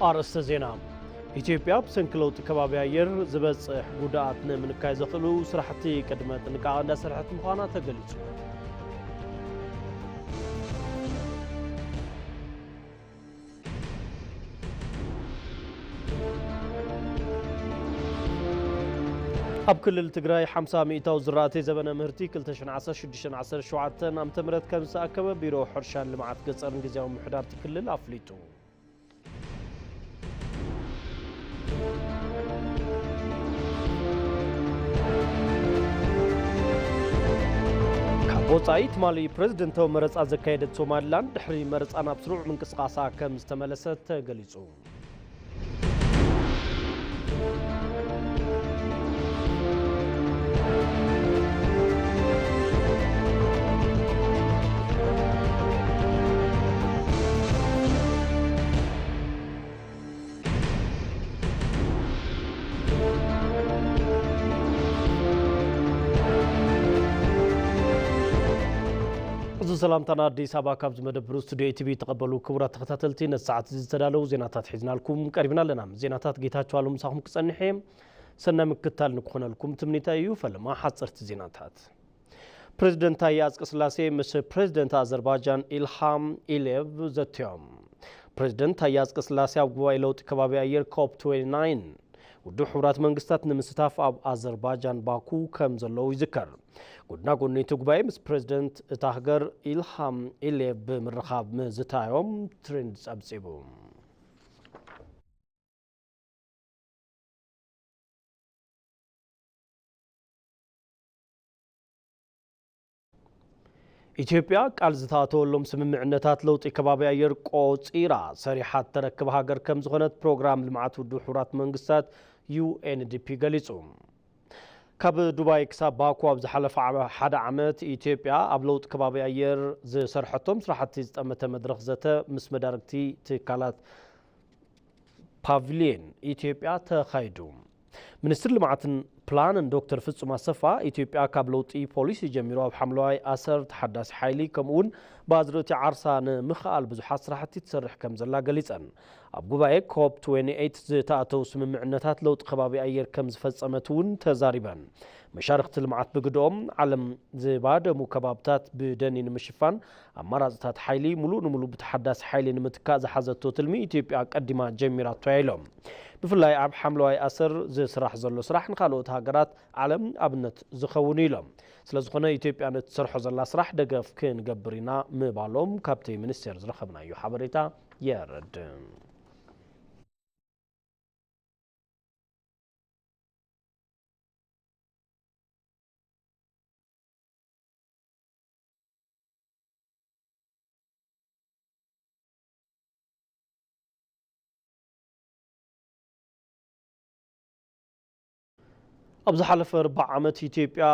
ኣርእስተ ዜና። ኢትዮጵያ ብሰንኪ ለውጢ ከባቢ ኣየር ዝበጽሕ ጉድኣት ንምንካይ ዘኽእሉ ስራሕቲ ቅድመ ጥንቃቐ እንዳሰርሐት ምዃና ተገሊጹ። ኣብ ክልል ትግራይ ሓምሳ ሚእታዊ ዝራእቲ ዘበነ ምህርቲ ክልተ ሽሕን ዓሰርተ ሽዱሽተን ዓሰርተ ሸውዓተን ዓመተ ምህረት ከም ዝተኣከበ ቢሮ ሕርሻን ልምዓት ገጠርን ግዝያዊ ምምሕዳር እቲ ክልል ኣፍሊጡ። ካብ ወጻኢ ትማሊ ፕሬዝደንታዊ መረጻ ዘካየደት ሶማሊላንድ ድሕሪ መረጻ ናብ ስሩዕ ምንቅስቓሳ ከም ዝተመለሰት ተገሊጹ። እዚ ሰላምታና ኣዲስ ኣበባ ካብ ዝመደብሩ ስቱዲዮ ኢቲቪ ተቐበሉ። ክቡራት ተኸታተልቲ፣ ነቲ ሰዓት እዚ ዝተዳለዉ ዜናታት ሒዝናልኩም ቀሪብና ኣለና። ዜናታት ጌታቸው ኣሉ ምሳኹም ክጸንሕ እየ። ሰናይ ምክትታል ንክኾነልኩም ትምኒተይ እዩ። ፈለማ ሓጸርቲ ዜናታት። ፕሬዝደንት ታዬ ኣጽቀስላሴ ምስ ፕሬዝደንት ኣዘርባይጃን ኢልሃም ኢሌቭ ዘትዮም። ፕሬዝደንት ታዬ ኣጽቀስላሴ ኣብ ጉባኤ ለውጢ ከባቢ ኣየር ኮፕ ትዌንቲ ናይን ውድብ ሕቡራት መንግስታት ንምስታፍ ኣብ ኣዘርባይጃን ባኩ ከም ዘለዉ ይዝከር። ጎድና ጎኒ እቲ ጉባኤ ምስ ፕሬዝደንት እታ ሃገር ኢልሃም ኢሌቭ ብምርኻብ ምዝታዮም ትሬንድ ጸብጺቡ። ኢትዮጵያ ቃል ዝተኣተወሎም ስምምዕነታት ለውጢ ከባቢ ኣየር ቆጺራ ሰሪሓ እተረክብ ሃገር ከም ዝኾነት ፕሮግራም ልምዓት ውድብ ሕቡራት መንግስታት ዩ ኤን ዲ ፒ ገሊጹ። ካብ ዱባይ ክሳብ ባኩ ኣብ ዝሓለፈ ዓመ-፣ ሓደ ዓመት ኢትዮጵያ ኣብ ለውጢ ከባቢ ኣየር ዝሰርሐቶም ስራሕቲ ዝጠመተ መድረኽ ዘተ ምስ መዳርግቲ ትካላት ፓቪልየን ኢትዮጵያ ተኻይዱ። ሚኒስትር ልምዓትን ፕላንን ዶክተር ፍጹም ኣሰፋ፣ ኢትዮጵያ ካብ ለውጢ ፖሊሲ ጀሚሩ ኣብ ሓምለዋይ ኣሰር፣ ተሓዳሲ ሓይሊ፣ ከምኡ እውን ብኣዝርእቲ ዓርሳ ንምኽኣል ብዙሓት ስራሕቲ ትሰርሕ ከም ዘላ ገሊጸን። ኣብ ጉባኤ ኮፕ ትዌንቲ ኤይት ዝተኣተዉ ስምምዕነታት ለውጢ ከባቢ ኣየር ከም ዝፈጸመት እውን ተዛሪበን። መሻርኽቲ ልምዓት ብግድኦም፣ ዓለም ዝባደሙ ከባብታት ብደኒ ንምሽፋን ኣማራፅታት ሓይሊ ሙሉእ ንሙሉእ ብተሓዳሲ ሓይሊ ንምትካእ ዝሓዘቶ ትልሚ ኢትዮጵያ ኣቀዲማ ጀሚራቶ እያ ኢሎም። ብፍላይ ኣብ ሓምለዋይ ኣሰር ዝስራሕ ዘሎ ስራሕ ንኻልኦት ሃገራት ዓለም ኣብነት ዝኸውን እዩ ኢሎም። ስለዝኾነ ኢትዮጵያ ንትሰርሖ ዘላ ስራሕ ደገፍ ክንገብር ኢና ምባሎም ካብቲ ሚኒስቴር ዝረኸብናዮ ሓበሬታ የረድእ። ኣብ ዝሓለፈ ርባዕ ዓመት ኢትዮጵያ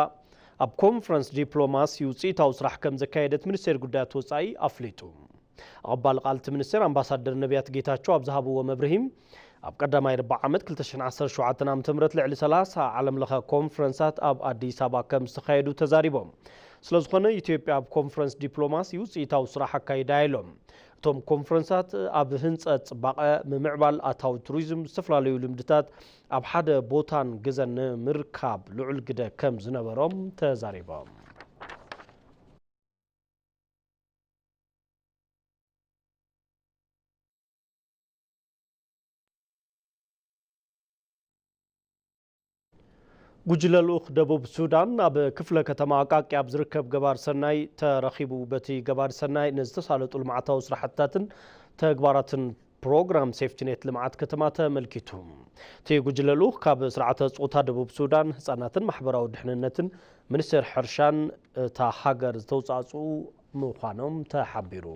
ኣብ ኮንፈረንስ ዲፕሎማሲ ውፅኢታዊ ስራሕ ከም ዘካየደት ሚኒስቴር ጉዳያት ወፃኢ ኣፍሊጡ። ኣቐባሊ ቃል እቲ ሚኒስቴር ኣምባሳደር ነቢያት ጌታቸው ኣብ ዝሃብዎ መብርሂ፣ ኣብ ቀዳማይ ርባዕ ዓመት ክልተ ሽሕን ዓሰርተ ሸውዓተን ዓመተ ምህረት ልዕሊ ሰላሳ ዓለም ለኸ ኮንፈረንሳት ኣብ ኣዲስ ኣበባ ከም ዝተኻየዱ ተዛሪቦም። ስለዝኾነ ኢትዮጵያ ኣብ ኮንፈረንስ ዲፕሎማሲ ውፅኢታዊ ስራሕ ኣካይዳ ኢሎም። እቶም ኮንፈረንሳት ኣብ ህንፀት ፅባቐ፣ ምምዕባል ኣታዊ ቱሪዝም፣ ዝተፈላለዩ ልምድታት ኣብ ሓደ ቦታን ግዘን ንምርካብ ልዑል ግደ ከም ዝነበሮም ተዛሪቦም። ጉጅለ ልኡኽ ደቡብ ሱዳን ኣብ ክፍለ ከተማ ኣቃቂ ኣብ ዝርከብ ገባር ሰናይ ተረኺቡ። በቲ ገባር ሰናይ ንዝተሳለጡ ልምዓታዊ ስራሕትታትን ተግባራትን ፕሮግራም ሴፍቲኔት ልምዓት ከተማ ተመልኪቱ። እቲ ጉጅለ ልኡኽ ካብ ስርዓተ ጾታ ደቡብ ሱዳን፣ ህጻናትን ማሕበራዊ ድሕንነትን፣ ሚኒስቴር ሕርሻን እታ ሃገር ዝተውጻእጽኡ ምዃኖም ተሓቢሩ።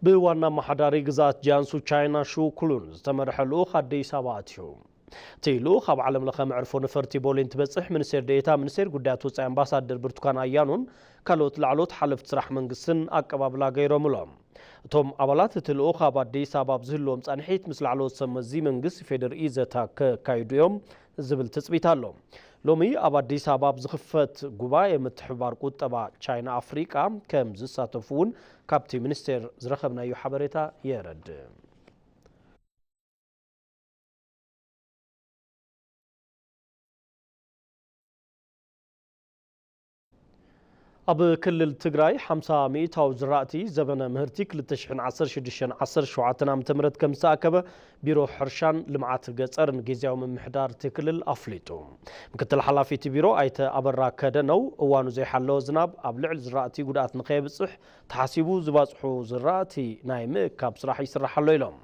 ብዋና ኣመሓዳሪ ግዝኣት ጃንሱ ቻይና ሹ ኩሉን ዝተመርሐ ልኡኽ ኣዲስ ኣበባ ኣትዩ። እቲ ልኡኽ ኣብ ዓለም ለኸ መዕርፎ ነፈርቲ ቦሌ እንትበጽሕ፣ ሚኒስቴር ዴኤታ ሚኒስቴር ጉዳያት ወጻኢ ኣምባሳደር ብርቱካን ኣያኖን ካልኦት ላዕሎት ሓለፍቲ ስራሕ መንግስትን ኣቀባብላ ገይሮምሎም። እቶም ኣባላት እቲ ልኡኽ ኣብ ኣዲስ ኣበባ ኣብ ዝህልዎም ጻንሒት ምስ ላዕለዎት ሰብ መዚ መንግስቲ ፌዴሪኢ ዘተ ከካይዱ እዮም። ዝብል ትጽቢት ኣሎ። ሎሚ ኣብ ኣዲስ ኣበባ ኣብ ዝኽፈት ጉባኤ ምትሕብባር ቁጠባ ቻይና ኣፍሪቃ ከም ዝሳተፉ እውን ካብቲ ሚኒስቴር ዝረኸብናዮ ሓበሬታ የረድእ። ኣብ ክልል ትግራይ ሓምሳ ሚእታዊ ዝራእቲ ዘበነ ምህርቲ ክልተ ሽሕን ዓሰርተ ሽዱሽተን ዓሰርተ ሸውዓተን ዓመተ ምህረት ከም ዝተኣከበ ቢሮ ሕርሻን ልምዓት ገፀርን ግዝያዊ ምምሕዳር እቲ ክልል ኣፍሊጡ። ምክትል ሓላፊ እቲ ቢሮ ኣይተ ኣበራ ከደነው፣ እዋኑ ዘይሓለወ ዝናብ ኣብ ልዕሊ ዝራእቲ ጉድኣት ንከየብፅሕ ተሓሲቡ ዝባፅሑ ዝራእቲ ናይ ምእካብ ስራሕ ይስራሕ ኣሎ ኢሎም።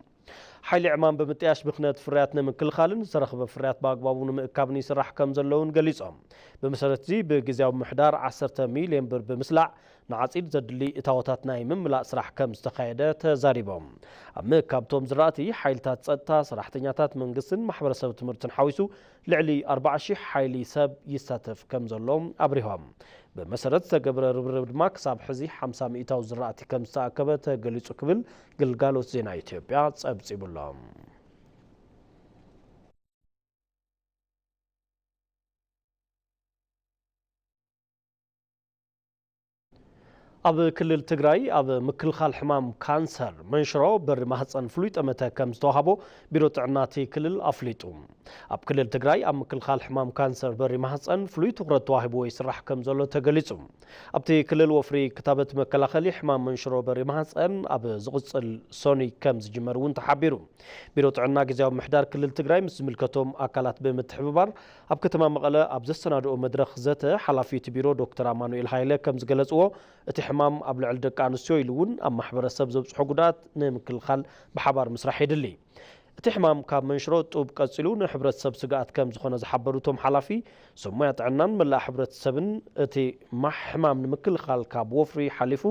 ሓይሊ ዕማም ብምጥያሽ ብኽነት ፍርያት ንምክልኻልን ዝተረኽበ ፍርያት ብኣግባቡ ንምእካብን ይስራሕ ከም ዘለውን ገሊጾም። ብመሰረት እዚ ብግዝያዊ ምምሕዳር ዓሰርተ ሚልዮን ብር ብምስላዕ ንዓጺድ ዘድሊ እታወታት ናይ ምምላእ ስራሕ ከም ዝተኻየደ ተዛሪቦም። ኣብ ምእካብቶም ዝራእቲ ሓይልታት ጸጥታ፣ ሰራሕተኛታት መንግስትን ማሕበረሰብ ትምህርትን ሓዊሱ ልዕሊ ኣርባዓ ሺሕ ሓይሊ ሰብ ይሳተፍ ከም ዘሎም ኣብሪሆም። ብመሰረት ዝተገብረ ርብርብ ድማ ክሳብ ሕዚ ሓምሳ ሚእታዊ ዝራእቲ ከም ዝተኣከበ ተገሊጹ ክብል ግልጋሎት ዜና ኢትዮጵያ ጸብጺቡሎም። ኣብ ክልል ትግራይ ኣብ ምክልኻል ሕማም ካንሰር መንሽሮ በሪ ማህፀን ፍሉይ ጠመተ ከም ዝተዋህቦ ቢሮ ጥዕና እቲ ክልል ኣፍሊጡ። ኣብ ክልል ትግራይ ኣብ ምክልኻል ሕማም ካንሰር በሪ ማህፀን ፍሉይ ትኹረት ተዋሂብዎ ይስራሕ ከም ዘሎ ተገሊጹ። ኣብቲ ክልል ወፍሪ ክታበት መከላኸሊ ሕማም መንሽሮ በሪ ማህፀን ኣብ ዝቕፅል ሰኑይ ከም ዝጅመር እውን ተሓቢሩ። ቢሮ ጥዕና ግዝያዊ ምምሕዳር ክልል ትግራይ ምስ ዝምልከቶም ኣካላት ብምትሕብባር ኣብ ከተማ መቐለ ኣብ ዘሰናድኦ መድረኽ ዘተ ሓላፊ እቲ ቢሮ ዶክተር ኣማኑኤል ሃይለ ከም ዝገለፅዎ፣ እቲ ሕማም ኣብ ልዕሊ ደቂ ኣንስትዮ ኢሉ እውን ኣብ ማሕበረሰብ ዘብፅሖ ጉድኣት ንምክልኻል ብሓባር ምስራሕ የድሊ። እቲ ሕማም ካብ መንሽሮ ጡብ ቀፂሉ ንሕብረተሰብ ስግኣት ከም ዝኾነ ዝሓበሩ እቶም ሓላፊ፣ ሰብ ሞያ ጥዕናን መላእ ሕብረተሰብን እቲ ማሕ-፣ ሕማም ንምክልኻል ካብ ወፍሪ ሓሊፉ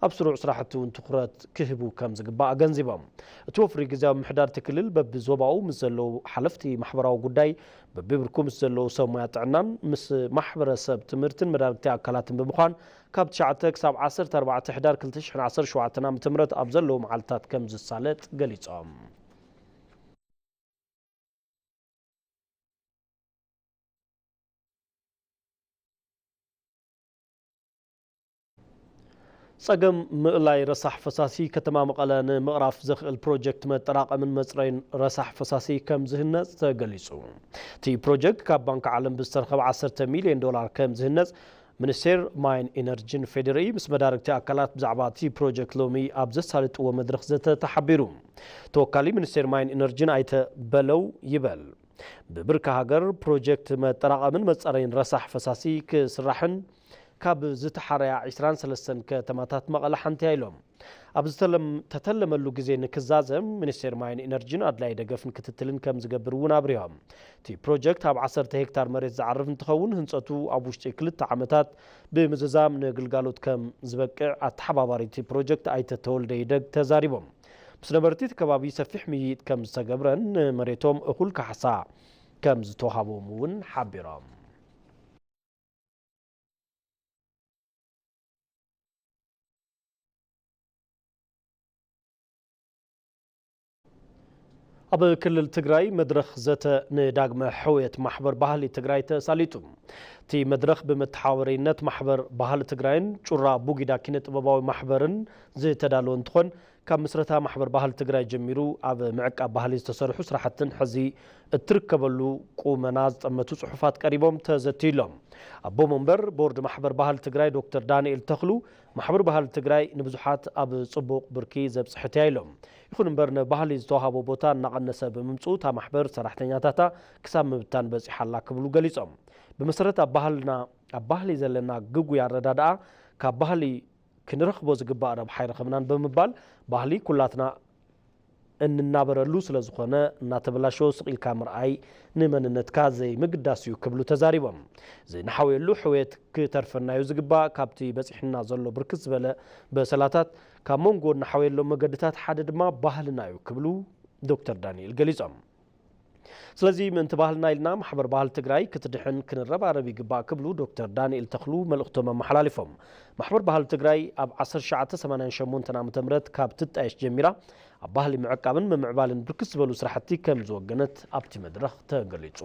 ኣብ ስሩዕ ስራሕቲ እውን ትኹረት ክህቡ ከም ዝግባእ ኣገንዚቦም። እቲ ወፍሪ ግዝያዊ ምምሕዳር እቲ ክልል በብዞባኡ ምስ ዘለዉ ሓለፍቲ ማሕበራዊ ጉዳይ፣ በብብርኩ ምስ ዘለዉ ሰብ ሞያ ጥዕናን ምስ ማሕበረሰብ ትምህርትን መዳርግቲ ኣካላትን ብምዃን ካብ ትሽዓተ ክሳብ ዓሰርተ ኣርባዕተ ሕዳር ክልተ ሽሕን ዓሰርተ ሸውዓተን ዓመተ ምህረት ኣብ ዘለዉ መዓልትታት ከም ዝሳለጥ ገሊጾም። ጸገም ምእላይ ረሳሕ ፈሳሲ ከተማ መቐለ ንምቕራፍ ዘኽእል ፕሮጀክት መጠራቐምን መጽረይን ረሳሕ ፈሳሲ ከም ዝህነጽ ተገሊጹ። እቲ ፕሮጀክት ካብ ባንክ ዓለም ብዝተረኸበ ዓሰርተ ሚልዮን ዶላር ከም ዝህነጽ ሚኒስቴር ማይን ኢነርጂን ፌዴሪኢ ምስ መዳርግቲ ኣካላት ብዛዕባ እቲ ፕሮጀክት ሎሚ ኣብ ዘሳለጥዎ መድረኽ ዘተ ተሓቢሩ። ተወካሊ ሚኒስቴር ማይን ኢነርጂን ኣይተ በለው ይበል፣ ብብርኪ ሃገር ፕሮጀክት መጠራቐምን መጸረይን ረሳሕ ፈሳሲ ክስራሕን ካብ ዝተሓረያ ዕስራን ሰለስተን ከተማታት መቐለ ሓንቲ እያ ኢሎም። ኣብ ዝተለም-፣ ተተለመሉ ግዜ ንክዛዘም ሚኒስቴር ማይን ኢነርጂን ኣድላይ ደገፍን ክትትልን ከም ዝገብር እውን ኣብሪሆም። እቲ ፕሮጀክት ኣብ ዓሰርተ ሄክታር መሬት ዝዓርፍ እንትኸውን፣ ህንፀቱ ኣብ ውሽጢ ክልተ ዓመታት ብምዝዛም ንግልጋሎት ከም ዝበቅዕ ኣተሓባባሪ እቲ ፕሮጀክት ኣይተ ተወልደ ይደግ ተዛሪቦም። ምስ ነበርቲ እቲ ከባቢ ሰፊሕ ምይይጥ ከም ዝተገብረን ንመሬቶም እኹል ካሕሳ ከም ዝተዋሃቦም እውን ሓቢሮም። ኣብ ክልል ትግራይ መድረኽ ዘተ ንዳግመ ሕውየት ማሕበር ባህሊ ትግራይ ተሳሊጡ። እቲ መድረኽ ብመተሓባበሪነት ማሕበር ባህሊ ትግራይን ጩራ ቡጊዳ ኪነ ጥበባዊ ማሕበርን ዝተዳለወ እንትኾን፣ ካብ ምስረታ ማሕበር ባህሊ ትግራይ ጀሚሩ ኣብ ምዕቃብ ባህሊ ዝተሰርሑ ስራሕትን ሕዚ እትርከበሉ ቁመና ዝጠመቱ ጽሑፋት ቀሪቦም ተዘትዩሎም። ኣቦ መንበር ቦርድ ማሕበር ባህሊ ትግራይ ዶክተር ዳንኤል ተኽሉ፣ ማሕበር ባህሊ ትግራይ ንብዙሓት ኣብ ጽቡቕ ብርኪ ዘብጽሐት እያ ኢሎም። ይኹን እምበር፣ ንባህሊ ዝተዋሃቦ ቦታ እናቐነሰ ብምምጽኡ፣ እታ ማሕበር ሰራሕተኛታታ ክሳብ ምብታን በጺሓ ኣላ ክብሉ ገሊጾም። ብመሰረት ኣብ ባህልና፣ ኣብ ባህሊ ዘለና ግጉይ ኣረዳድኣ፣ ካብ ባህሊ ክንረኽቦ ዝግባእ ረብሓ ኣይረኸብናን ብምባል፣ ባህሊ ኩላትና እንናበረሉ ስለ ዝኾነ፣ እናተበላሸወ ስቕ ኢልካ ምርኣይ ንመንነትካ ዘይምግዳስ እዩ ክብሉ ተዛሪቦም። እዚ ንሓውየሉ ሕውየት ክተርፈናዩ ዝግባእ፣ ካብቲ በፂሕና ዘሎ ብርክት ዝበለ በሰላታት፣ ካብ መንጎ እንሓውየሎም መገድታት ሓደ ድማ ባህልና እዩ ክብሉ ዶክተር ዳንኤል ገሊጾም። ስለዚ ምእንቲ ባህልና ኢልና ማሕበር ባህሊ ትግራይ ክትድሕን ክንረባረብ ይግባእ ክብሉ ዶክተር ዳንኤል ተኽሉ መልእኽቶም ኣመሓላሊፎም። ማሕበር ባህሊ ትግራይ ኣብ ዓሰርተ ትሽዓተ ሰማንያን ሸሞንተን ዓመተ ምህረት ካብ ትጣየሽ ጀሚራ ኣብ ባህሊ ምዕቃብን ምምዕባልን ብርክት ዝበሉ ስራሕቲ ከም ዝወገነት ኣብቲ መድረኽ ተገሊጹ።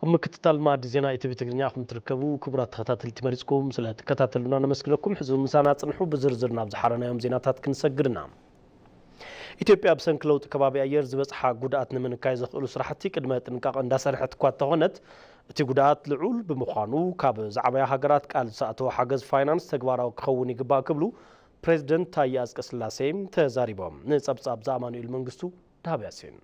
ኣብ ምክትታል ማዕዲ ዜና ኢቲቪ ትግርኛ ኢኹም ትርከቡ። ክቡራት ተኸታተልቲ፣ መሪጽኩም ስለ ትከታተሉና ነመስግነኩም። ሕዚ ምሳና ጽንሑ፣ ብዝርዝር ናብ ዝሓረናዮም ዜናታት ክንሰግር ኢና። ኢትዮጵያ ብሰንኪ ለውጢ ከባቢ ኣየር ዝበጽሓ ጉድኣት ንምንካይ ዘኽእሉ ስራሕቲ ቅድመ ጥንቃቐ እንዳሰርሐት እኳ እንተኾነት፣ እቲ ጉድኣት ልዑል ብምዃኑ ካብ ዝዓበያ ሃገራት ቃል ዝኣተወ ሓገዝ ፋይናንስ ተግባራዊ ክኸውን ይግባእ ክብሉ ፕሬዚደንት ታዬ ኣጽቀስላሴ ተዛሪቦም። ንጸብጻብ ዘኣማኑኤል መንግስቱ፣ ዳህብ ያሲን።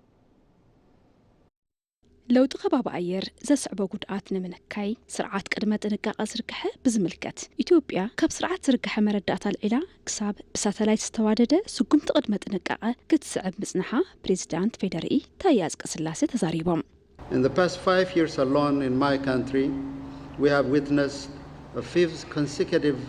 ለውጢ ከባቢ ኣየር ዘስዕቦ ጉድኣት ንምንካይ ስርዓት ቅድመ ጥንቃቐ ዝርግሐ ብዝምልከት፣ ኢትዮጵያ ካብ ስርዓት ዝርግሐ መረዳእታ ኣልዒላ ክሳብ ብሳተላይት ዝተዋደደ ስጉምቲ ቅድመ ጥንቃቐ ክትስዕብ ምጽንሓ ፕሬዚዳንት ፌዴሪኢ ታዬ ኣጽቀስላሴ ተዛሪቦም። In the past five years alone in my country, we have witnessed a fifth consecutive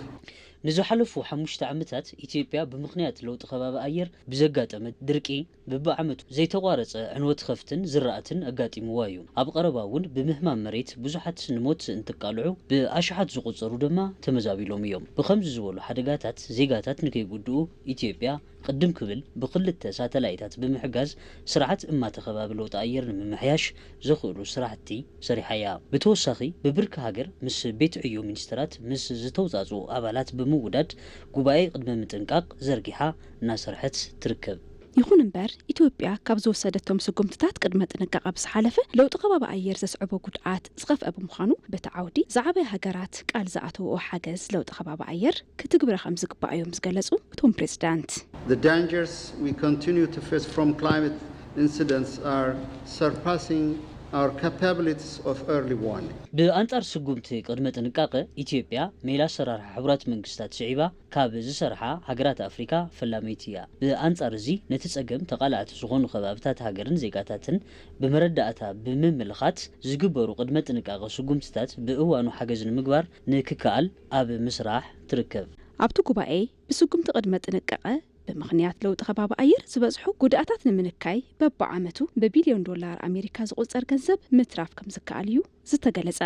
ንዝሓለፉ ሓሙሽተ ዓመታት ኢትዮጵያ ብምኽንያት ለውጢ ከባቢ ኣየር ብዘጋጠመ ድርቂ፣ በብዓመቱ ዘይተቋረጸ ዕንወት ከፍትን ዝራእትን ኣጋጢምዋ እዩ። ኣብ ቀረባ እውን ብምህማም መሬት ብዙሓት ንሞት እንትቃልዑ፣ ብኣሽሓት ዝቑጸሩ ድማ ተመዛቢሎም እዮም። ብኸምዚ ዝበሉ ሓደጋታት ዜጋታት ንከይጉድኡ፣ ኢትዮጵያ ቅድም ክብል ብኽልተ ሳተላይታት ብምሕጋዝ ስርዓት እማተ ከባቢ ለውጢ ኣየር ንምምሕያሽ ዘኽእሉ ስራሕቲ ሰሪሓ እያ። ብተወሳኺ፣ ብብርኪ ሃገር ምስ ቤት ዕዮ ሚኒስትራት ምስ ዝተውጻጽኡ ኣባላት ብምውዳድ ጉባኤ ቅድመ ምጥንቃቕ ዘርጊሓ እናሰርሐት ትርከብ። ይኹን እምበር፣ ኢትዮጵያ ካብ ዝወሰደቶም ስጉምትታት ቅድመ ጥንቃቐ ብዝሓለፈ፣ ለውጢ ከባቢ ኣየር ዘስዕቦ ጉድኣት ዝኸፍአ ብምዃኑ፣ በቲ ዓውዲ ዝዓበያ ሃገራት ቃል ዝኣተውኦ ሓገዝ ለውጢ ከባቢ ኣየር ክትግብረ ከም ዝግባእ እዮም ዝገለጹ እቶም ፕሬዚዳንት። The dangers we continue to face from climate incidents are surpassing our capabilities of early warning. ብኣንጻር ስጉምቲ ቅድመ ጥንቃቐ፣ ኢትዮጵያ ሜላ ኣሰራርሓ ሕቡራት መንግስታት ስዒባ ካብ ዝሰርሓ ሃገራት ኣፍሪካ ፈላመይቲ እያ። ብኣንጻር እዚ፣ ነቲ ጸገም ተቓላዕቲ ዝኾኑ ከባብታት ሃገርን ዜጋታትን ብመረዳእታ ብምምልኻት ዝግበሩ ቅድመ ጥንቃቐ ስጉምትታት ብእዋኑ ሓገዝ ንምግባር ንክከኣል ኣብ ምስራሕ ትርከብ። ኣብቲ ጉባኤ፣ ብስጉምቲ ቅድመ ጥንቃቐ ብምኽንያት ለውጢ ከባቢ ኣየር ዝበጽሑ ጉድኣታት ንምንካይ፣ በብዓመቱ ብቢልዮን ዶላር ኣሜሪካ ዝቑጸር ገንዘብ ምትራፍ ከም ዝከኣል እዩ ዝተገለጸ።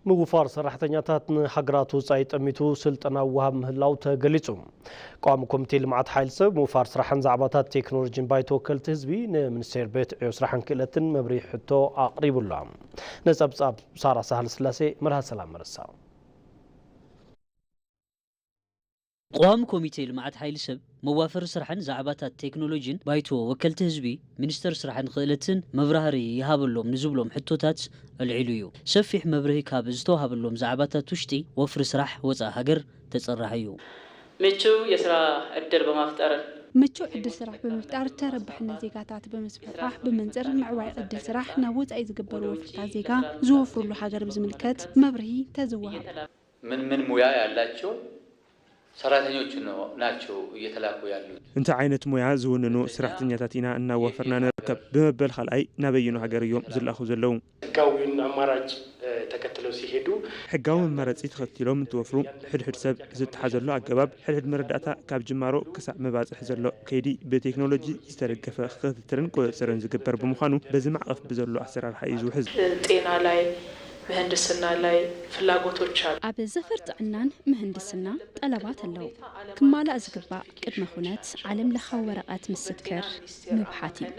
ምውፋር ሰራሕተኛታት ንሃገራት ወጻኢ ጠሚቱ ስልጠና ይወሃብ ምህላው ተገሊጹ። ቀዋሚ ኮሚቴ ልምዓት ሓይሊ ሰብ፣ ምውፋር ስራሕን ዛዕባታት ቴክኖሎጂን ባይቶ ወከልቲ ህዝቢ ንሚኒስቴር ቤት ዕዮ ስራሕን ክእለትን መብርሂ ሕቶ ኣቕሪቡላ። ነጸብጻብ ሳራ ሳህለ ስላሴ፣ መርሃ ሰላም መረሳ። ቀዋሚ ኮሚቴ ልምዓት ሓይሊ ሰብ፣ መዋፈሪ ስራሕን ዛዕባታት ቴክኖሎጂን ባይቶ ወከልቲ ህዝቢ፣ ሚኒስተር ስራሕን ክእለትን መብራህርሂ ይሃበሎም ንዝብሎም ሕቶታት ኣልዒሉ እዩ። ሰፊሕ መብርሂ ካብ ዝተውሃበሎም ዛዕባታት ውሽጢ፣ ወፍሪ ስራሕ ወፃእ ሃገር ተፀራሒ እዩ። ምቹው የስራ ዕድል በማፍጠርን ምቹው ዕድል ስራሕ ብምፍጣር፣ ተረባሕነት ዜጋታት ብምስፍሕፋሕ፣ ብመንፅር ምዕባይ ዕድል ስራሕ ናብ ወፃኢ ዝግበሩ ወፍርታት ዜጋ ዝወፍሩሉ ሃገር ብዝምልከት መብርሂ ተዝወሃብ። ምን ምን ሙያ ያላቸው ሰራተኞች ነው ናቸው እየተላኩ ያሉት? እንታይ ዓይነት ሞያ ዝውንኑ ሰራሕተኛታት ኢና እናዋፈርና ንርከብ? ብመበል ካልኣይ ናበየኑ ሃገር እዮም ዝለኣኹ ዘለዉ? ህጋዊውን ኣማራጭ ተከትለው ሲሄዱ ሕጋዊ መመረፂ ተኸቲሎም እንትወፍሩ፣ ሕድሕድ ሰብ ዝተሓዘሉ ኣገባብ፣ ሕድሕድ መረዳእታ ካብ ጅማሮ ክሳዕ መባፅሒ ዘሎ ከይዲ ብቴክኖሎጂ ዝተደገፈ ክትትልን ቁፅፅርን ዝግበር ብምዃኑ፣ በዚ ማዕቐፍ ብዘሎ ኣሰራርሓ እዩ ዝውሕዝ። ጤና ላይ፣ ምህንድስና ላይ ፍላጎቶች አሉ። ኣብ ዘፈር ጥዕናን ምህንድስና ጠለባት ኣለዉ። ክማላእ ዝግባእ ቅድመ ኩነት ዓለም ለኻዊ ወረቐት ምስክር ምብሓት እዩ።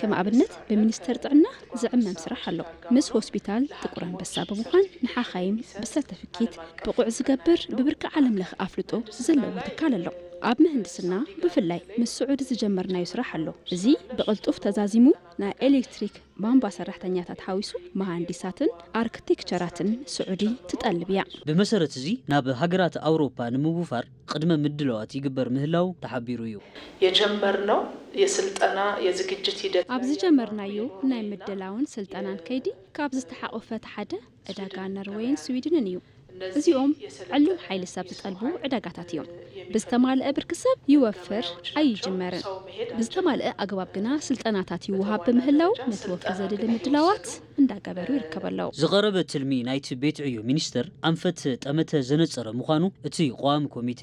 ከም ኣብነት ብሚኒስቴር ጥዕና ዝዕመም ስራሕ ኣሎ። ምስ ሆስፒታል ጥቁር ኣንበሳ ብምዃን ንሓኻይም ብሰርተፍኬት ብቑዕ ዝገብር ብብርኪ ዓለም ለኸ ኣፍልጦ ዘለዎ ትካል ኣሎ። ኣብ ምህንድስና ብፍላይ ምስ ስዑዲ ዝጀመርናዮ ስራሕ ኣሎ። እዚ ብቕልጡፍ ተዛዚሙ ናይ ኤሌክትሪክ ባምባ ሰራሕተኛታት ሓዊሱ መሃንዲሳትን ኣርክቴክቸራትን ስዑዲ ትጠልብ እያ። ብመሰረት እዚ ናብ ሃገራት ኣውሮፓ ንምውፋር ቅድመ ምድላዋት ይግበር ምህላው ተሓቢሩ እዩ። የጀመርነው የስልጠና የዝግጅት ሂደት ኣብ ዝጀመርናዮ ናይ ምድላውን ስልጠናን ከይዲ ካብ ዝተሓቆፈት ሓደ ዕዳጋ ነርወይን ስዊድንን እዩ። እዚኦም ዕሉም ሓይሊ ሰብ ዝጠልቡ ዕዳጋታት እዮም። ብዝተማልአ ብርኪ ሰብ ይወፍር ኣይጅመርን። ብዝተማልአ ኣግባብ ግና ስልጠናታት ይወሃብ ብምህላው ነቲ ወፍሪ ዘድሊ ምድላዋት እንዳገበሩ ይርከቡ ኣለዉ። ዝቐረበ ትልሚ ናይቲ ቤት ዕዮ ሚኒስተር ኣንፈት ጠመተ ዘነጸረ ምዃኑ እቲ ቀዋሚ ኮሚቴ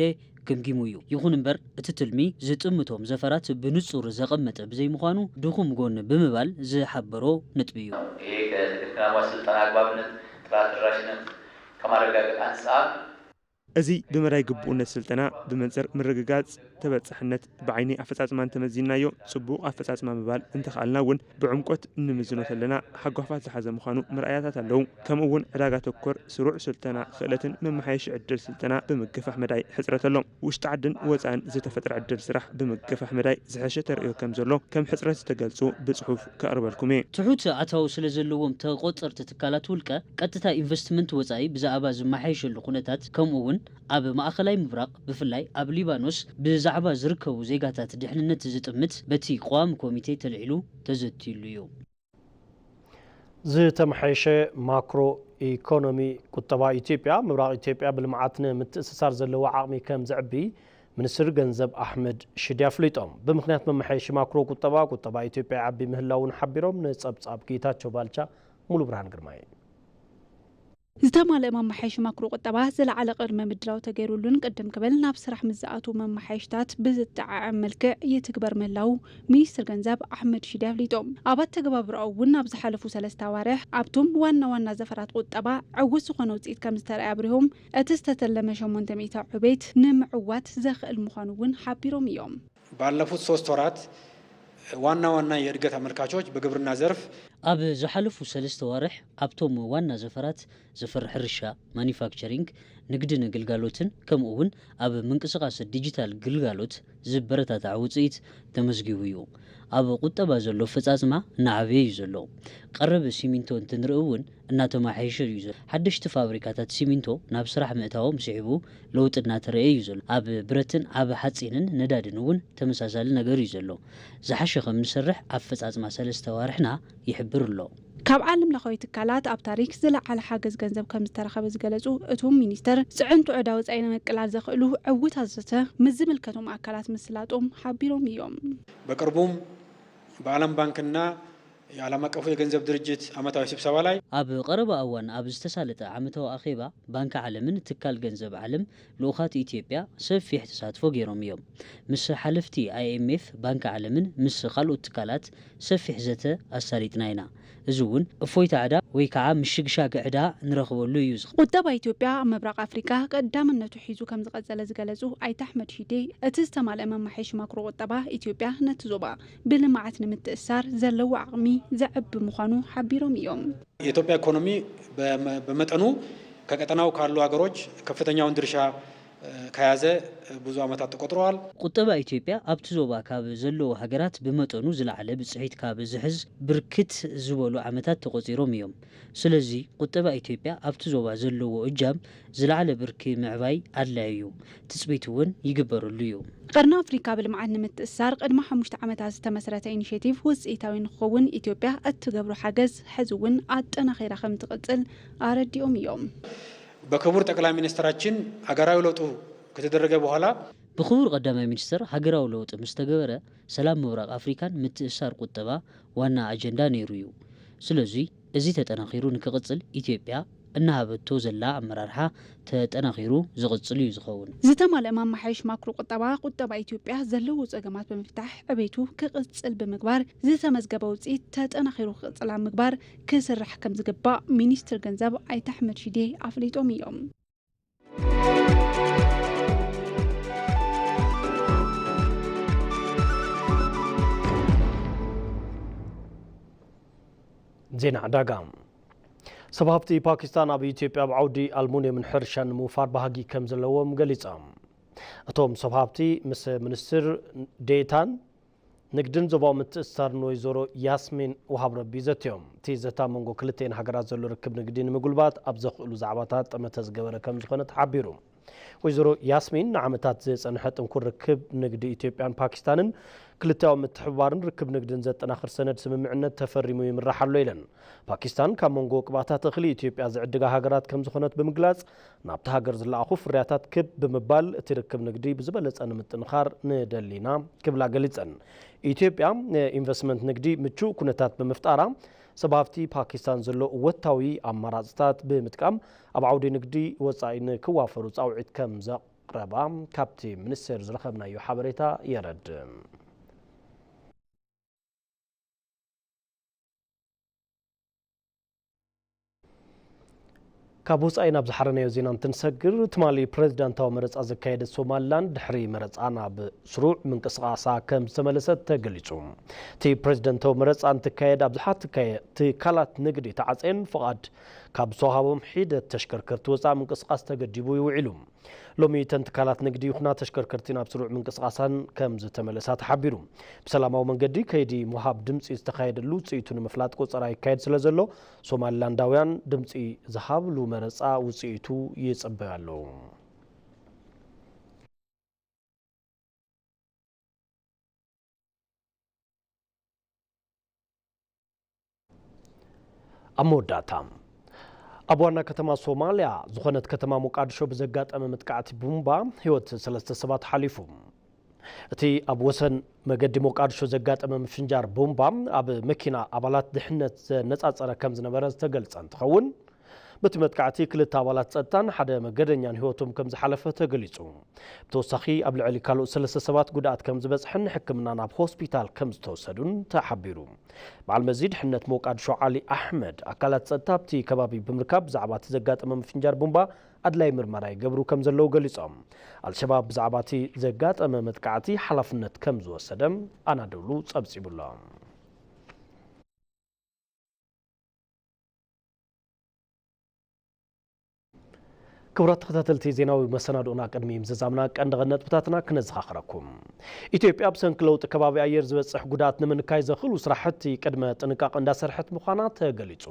ገምጊሙ እዩ። ይኹን እምበር፣ እቲ ትልሚ ዝጥምቶም ዘፈራት ብንጹር ዘቐመጠ ብዘይምዃኑ ድኹም ጎን ብምባል ዝሓበሮ ነጥቢ እዩ። ይሄ ከስልጠና ስልጠና አግባብነት ጥራት ተደራሽነት ከማረጋገጥ አንጻር እዚ ብመዳይ ግቡእነት ስልጠና ብመንጽር ምርግጋጽ ተበጻሕነት ብዓይኒ ኣፈጻጽማ እንተመዚንናዮ ጽቡቕ ኣፈጻጽማ ምባል እንተኽኣልና እውን ብዕምቆት እንምዝኖ ከለና ሓጓፋት ዝሓዘ ምዃኑ መርኣያታት ኣለዉ። ከምኡ እውን ዕዳጋ ተኮር ስሩዕ ስልጠና ክእለትን መመሓየሺ ዕድል ስልጠና ብምግፋሕ መዳይ ሕጽረት ኣሎ። ውሽጢ ዓድን ወጻእን ዝተፈጥረ ዕድል ስራሕ ብምግፋሕ መዳይ ዝሐሸ ተርእዮ ከም ዘሎ ከም ሕጽረት ዝተገልጹ ብጽሑፍ ከቕርበልኩም እየ። ትሑት ኣታዊ ስለ ዘለዎም ተቖጸርቲ ትካላት ውልቀ ቀጥታ ኢንቨስትመንት ወጻኢ ብዛዕባ ዝመሓየሸሉ ኩነታት ከምኡ እውን ኣብ ማእኸላይ ምብራቕ ብፍላይ ኣብ ሊባኖስ ብዛዕባ ዝርከቡ ዜጋታት ድሕንነት ዝጥምት በቲ ቀዋሚ ኮሚቴ ተልዒሉ ተዘትዩሉ እዩ። ዝተመሓየሸ ማክሮ ኢኮኖሚ ቁጠባ ኢትዮጵያ ምብራቕ ኢትዮጵያ ብልምዓት ንምትእስሳር ዘለዎ ዓቕሚ ከም ዘዕቢ ሚኒስትር ገንዘብ ኣሕመድ ሽዴ ኣፍሊጦም። ብምኽንያት መመሓየሺ ማክሮ ቁጠባ ቁጠባ ኢትዮጵያ ይዓቢ ምህላውን ሓቢሮም። ንጸብጻብ ጌታቸው ባልቻ ሙሉ ብርሃን ግርማይ። ዝተማለአ መመሓየሺ ማክሮ ቁጠባ ዝለዓለ ቅድመ ምድላው ተገይሩሉን ቅድም ክብል ናብ ስራሕ ምስ ዝኣትዉ መመሓየሽታት ብዝጠዓዓም መልክዕ ይትግበር ምህላዉ ሚኒስትር ገንዘብ ኣሕመድ ሽዴ ኣፍሊጦም። ኣብ ኣተገባብራኡ እውን ኣብ ዝሓለፉ ሰለስተ ኣዋርሕ ኣብቶም ዋና ዋና ዘፈራት ቁጠባ ዕዉት ዝኾነ ውፅኢት ከም ዝተረኣየ ኣብሪሆም፣ እቲ ዝተተለመ ሸሞንተ ሚእታዊ ዕቤት ንምዕዋት ዘኽእል ምዃኑ እውን ሓቢሮም እዮም። ባለፉት ሶስት ወራት ዋና ዋና የእድገት ኣመልካቾች በግብርና ዘርፍ ኣብ ዝሓለፉ ሰለስተ ዋርሕ ኣብቶም ዋና ዘፈራት ዘፈር ሕርሻ፣ ማኒፋክቸሪንግ፣ ንግድን ግልጋሎትን ከምኡ እውን ኣብ ምንቅስቓስ ዲጂታል ግልጋሎት ዝበረታታዕ ውፅኢት ተመዝጊቡ እዩ። ኣብ ቁጠባ ዘሎ ኣፈፃፅማ እናዓበየ እዩ ዘሎ። ቀረብ ሲሚንቶ እንትንርኢ እውን እናተመሓየሸ እዩ ዘሎ። ሓደሽቲ ፋብሪካታት ሲሚንቶ ናብ ስራሕ ምእታዎም ስዒቡ ለውጢ እናተረእየ እዩ ዘሎ። ኣብ ብረትን ኣብ ሓፂንን ነዳድን እውን ተመሳሳሊ ነገር እዩ ዘሎ። ዝሓሸ ከም ንሰርሕ ኣፈፃፅማ ሰለስተ ኣዋርሕና ይሕብር ኣሎ። ካብ ዓለም ለኻዊ ትካላት ኣብ ታሪክ ዝለዓለ ሓገዝ ገንዘብ ከም ዝተረኸበ ዝገለፁ እቶም ሚኒስትር፣ ፅዕንቶ ዕዳ ወፃኢ ንምቅላል ዘኽእሉ ዕውታት ዘተ ምስ ዝምልከቶም ኣካላት ምስላጦም ሓቢሮም እዮም። በቅርቡም በዓለም ባንክና የዓለም አቀፉ የገንዘብ ድርጅት ዓመታዊ ስብሰባ ላይ ኣብ ቀረባ እዋን ኣብ ዝተሳለጠ ዓመታዊ ኣኼባ ባንኪ ዓለምን ትካል ገንዘብ ዓለም ልኡኻት ኢትዮጵያ ሰፊሕ ተሳትፎ ገይሮም እዮም። ምስ ሓለፍቲ ኣይኤምኤፍ፣ ባንኪ ዓለምን ምስ ካልኦት ትካላት ሰፊሕ ዘተ ኣሳሊጥና ኢና። እዚ እውን እፎይታ ዕዳ ወይ ከዓ ምሽግሻግ ዕዳ ንረኽበሉ እዩ። ቁጠባ ኢትዮጵያ ኣብ ምብራቕ ኣፍሪቃ ቀዳምነቱ ሒዙ ከም ዝቐጸለ ዝገለጹ ኣይተ ኣሕመድ ሺዴ፣ እቲ ዝተማልአ መማሓየሺ ማክሮ ቁጠባ ኢትዮጵያ ነቲ ዞባ ብልምዓት ንምትእስሳር ዘለዎ ዓቕሚ ዘዕቢ ምዃኑ ሓቢሮም እዮም። የኢትዮጵያ ኢኮኖሚ በመጠኑ ከቀጠናው ካሉ ሀገሮች ከፍተኛውን ድርሻ ከያዘ ብዙ ዓመታት ተቆጥረዋል። ቁጠባ ኢትዮጵያ ኣብቲ ዞባ ካብ ዘለዉ ሃገራት ብመጠኑ ዝለዓለ ብፅሒት ካብ ዝሕዝ ብርክት ዝበሉ ዓመታት ተቆፂሮም እዮም። ስለዚ ቁጠባ ኢትዮጵያ ኣብቲ ዞባ ዘለዎ እጃም ዝለዓለ ብርኪ ምዕባይ ኣድላዪ እዩ። ትፅቢት እውን ይግበረሉ እዩ። ቀርኒ ኣፍሪካ ብልምዓት ንምትእስሳር ቅድሚ ሓሙሽተ ዓመታት ዝተመስረተ ኢኒሼቲቭ ውፅኢታዊ ንክኸውን ኢትዮጵያ እትገብሮ ሓገዝ ሕዚ እውን ኣጠናኺራ ከምትቕፅል ኣረዲኦም እዮም። በክቡር ጠቅላይ ሚኒስትራችን ሀገራዊ ለውጡ ከተደረገ በኋላ ብክቡር ቀዳማይ ሚኒስትር ሃገራዊ ለውጢ ምስ ተገበረ ሰላም ምብራቕ ኣፍሪካን ምትእስሳር ቁጠባ ዋና ኣጀንዳ ነይሩ እዩ። ስለዚ እዚ ተጠናኺሩ ንክቕፅል ኢትዮጵያ እናሃበቶ ዘላ ኣመራርሓ ተጠናኺሩ ዝቕፅል እዩ ዝኸውን። ዝተማልአ ማማሓየሽ ማክሮ ቁጠባ፣ ቁጠባ ኢትዮጵያ ዘለዎ ፀገማት ብምፍታሕ ዕቤቱ ክቕፅል ብምግባር ዝተመዝገበ ውፅኢት ተጠናኺሩ ክቕፅል ኣብ ምግባር ክስራሕ ከምዝግባእ ሚኒስትር ገንዘብ ኣይተ ኣሕመድ ሺዴ ኣፍሊጦም እዮም። ዜና ዕዳጋ። ሰብ ሃብቲ ፓኪስታን ኣብ ኢትዮጵያ ኣብ ዓውዲ ኣልሙንየምን ሕርሻን ንምውፋር ባህጊ ከም ዘለዎም ገሊጾም። እቶም ሰብ ሃብቲ ምስ ሚኒስትር ዴታን ንግድን ዞባዊ ምትእስሳርን ወይዘሮ ያስሚን ወሃብረቢ ዘትዮም። እቲ ዘተ ኣብ መንጎ ክልቲኤን ሃገራት ዘሎ ርክብ ንግዲ ንምጉልባት ኣብ ዘኽእሉ ዛዕባታት ጠመተ ዝገበረ ከም ዝኾነ ተሓቢሩ። ወይዘሮ ያስሚን ንዓመታት ዝጸንሐ ጥንኩር ርክብ ንግዲ ኢትዮጵያን ፓኪስታንን ክልቲኣዊ ምትሕብባርን ርክብ ንግድን ዘጠናኽር ሰነድ ስምምዕነት ተፈሪሙ ይምራሕ ኣሎ ኢለን። ፓኪስታን ካብ መንጎ ቅብኣታት እኽሊ ኢትዮጵያ ዝዕድጋ ሃገራት ከም ዝኾነት ብምግላጽ፣ ናብታ ሃገር ዝለኣኹ ፍርያታት ክብ ብምባል እቲ ርክብ ንግዲ ብዝበለጸ ንምጥንኻር ንደሊና ክብላ ገሊጸን። ኢትዮጵያ ንኢንቨስትመንት ንግዲ ምቹእ ኩነታት ብምፍጣራ፣ ሰብ ሃፍቲ ፓኪስታን ዘሎ እወታዊ ኣማራፅታት ብምጥቃም ኣብ ዓውዲ ንግዲ ወፃኢ ንክዋፈሩ ፃውዒት ከም ዘቕረባ ካብቲ ሚኒስቴር ዝረኸብናዮ ሓበሬታ የረድእ። ካብ ወፃኢ ናብ ዝሓረናዮ ዜና እንትንሰግር፣ ትማሊ ፕሬዝዳንታዊ መረፃ ዘካየደት ሶማሊላንድ ድሕሪ መረፃ ናብ ስሩዕ ምንቅስቃሳ ከም ዝተመለሰት ተገሊፁ። እቲ ፕሬዝዳንታዊ መረፃ እንትካየድ ኣብዝሓ ትካየ-፣ ትካላት ንግዲ ተዓፅየን ፍቓድ ካብ ዝተዋሃቦም ሒደት ተሽከርከርቲ ወፃኢ ምንቅስቃስ ተገዲቡ ይውዒሉ። ሎሚ እተን ትካላት ንግዲ ይኹና ተሽከርከርቲ ናብ ስሩዕ ምንቅስቃሳን ከም ዝተመለሳ ተሓቢሩ። ብሰላማዊ መንገዲ ከይዲ ምሃብ ድምፂ ዝተኻየደሉ ውፅኢቱ ንምፍላጥ ቆፀራ ይካየድ ስለ ዘሎ፣ ሶማሊላንዳውያን ድምፂ ዝሃብሉ መረፃ ውፅኢቱ ይፅበዩ ኣለዉ። ኣብ መወዳእታ፣ ኣብ ዋና ከተማ ሶማልያ ዝኾነት ከተማ ሞቃዲሾ ብዘጋጠመ መጥቃዕቲ ቡምባ ህይወት ሰለስተ ሰባት ሓሊፉ። እቲ ኣብ ወሰን መገዲ ሞቃዲሾ ዘጋጠመ ምፍንጃር ቡምባ ኣብ መኪና ኣባላት ድሕነት ዘነጻጸረ ከም ዝነበረ ዝተገልጸ እንትኸውን፣ በቲ መጥቃዕቲ ክልተ ኣባላት ጸጥታን ሓደ መገደኛን ህይወቶም ከም ዝሓለፈ ተገሊጹ። ብተወሳኺ ኣብ ልዕሊ ካልኦት ሰለስተ ሰባት ጉድኣት ከም ዝበጽሐን ንሕክምና ናብ ሆስፒታል ከም ዝተወሰዱን ተሓቢሩ። በዓል መዚ ድሕነት ሞቃዲሾ ዓሊ ኣሕመድ፣ ኣካላት ጸጥታ ኣብቲ ከባቢ ብምርካብ ብዛዕባ እቲ ዘጋጠመ ምፍንጃር ቡምባ ኣድላይ ምርመራ ይገብሩ ከም ዘለዉ ገሊጾም። ኣልሸባብ ብዛዕባ እቲ ዘጋጠመ መጥቃዕቲ ሓላፍነት ከም ዝወሰደ ኣናዶሉ ጸብጺቡ'ሎ። ክቡራት ተኸታተልቲ፣ ዜናዊ መሰናድኦና ቅድሚ ምዝዛምና ቀንዲ ነጥብታትና ክነዘኻኽረኩም። ኢትዮጵያ ብሰንኪ ለውጢ ከባቢ ኣየር ዝበጽሕ ጉድኣት ንምንካይ ዘኽእሉ ስራሕቲ ቅድመ ጥንቃቐ እንዳሰርሐት ምዃና ተገሊጹ።